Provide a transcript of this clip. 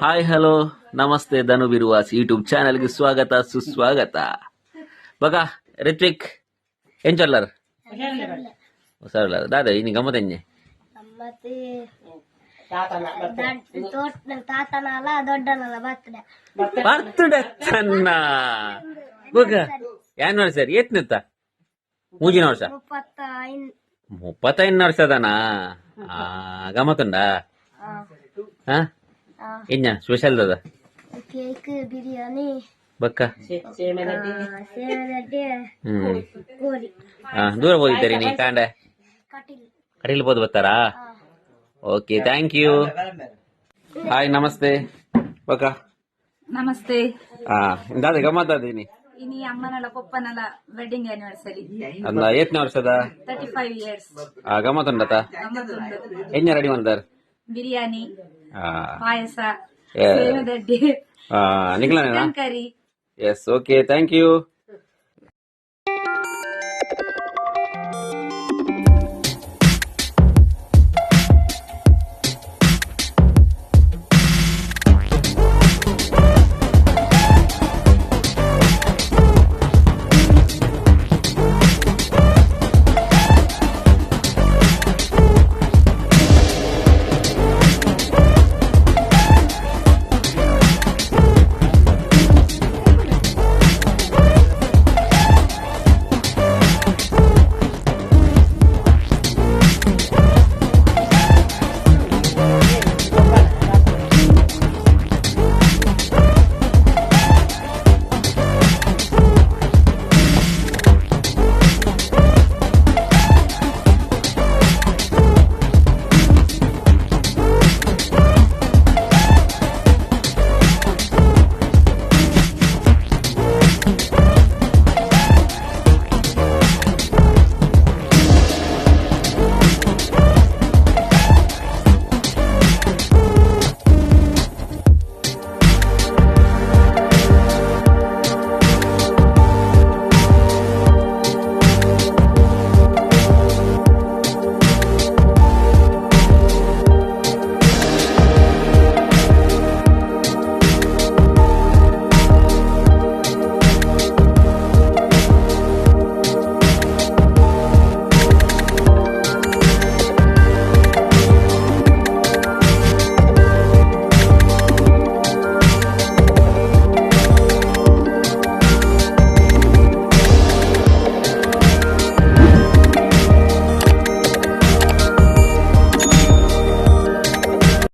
Hi, hello, ನಮಸ್ತೆ. Dhanu Biruvas YouTube ಚಾನೆಲ್ಗೆ ಸ್ವಾಗತ, ಸುಸ್ವಾಗತ. ಬಕ ರಿತ್ವಿಕ್, ಎಂಚೊಲ್ಲರ್? ಹುಷಾರುಲ್ಲಾರ? ದಾದ ಇನಿ ಗಮ್ಮತೆಂಜೆ? ಗಮ್ಮತ್ ತೋಟ ತಾತನಲ್ಲ ದೊಡ್ಡನಲ್ಲ ಬರ್ತಡೆ. ಬರ್ತ್ಡೇ ತನ್ನ ಬೊಕ ಆನಿವರ್ಸರಿ ಏತ್ನೆತ್ತ? ಮೂಜಿನ ವರ್ಷ? 35. 35 ವರ್ಷದನಾ? ಆ, ಗಮ್ಮತ್ತುಂಡಾ? ಹಾ. ಎಂಜ ಸ್ಪೆಷಲ್ ದಾದ? ಕೇಕ್, ಬಿರಿಯಾನಿ. ಬಕ್ಕ? ಸೇವೆದಡ್ಡೆ. ಕೋರಿ. ಹಾ, ದೂರ ಹೋಗಿದ್ದೀರಿ ನೀ ಕಾಂಡೆ? ಕಟೀಲ್. ಕಟೀಲ್ ಪೋದು ಬರ್ತಾರಾ? Okay, thank you. Hi, namaste ಬಕ್ಕ. ನಮಸ್ತೆ. ಹಾ, ದಾದ ಗಮ್ಮತ್ತಾದೀನಿ? ಇನಿ ಅಮ್ಮನಲ ಪೊಪ್ಪನಲ ವೆಡ್ಡಿಂಗ್ ಆನಿವರ್ಸರಿ. ಅಂದ, ಏತ್ನೇ ವರ್ಷದ? 35 ಇಯರ್ಸ್. ಆ, ಗಮ್ಮತ್ತುಂಡತ? ಗಮ್ಮತ್ತುಂಡು. ಎಂಜ ರೆಡಿ ಮಾಡ್ದಾರ್? ಬಿರಿಯಾನಿ, ಆ. ಪಾಯಸ, ಏ. ಸೇಮದಡ್ಡೆ, ಆ, ನಿಕ್ಲನೇನಾ? Chicken curry. Yes, okay, thank you.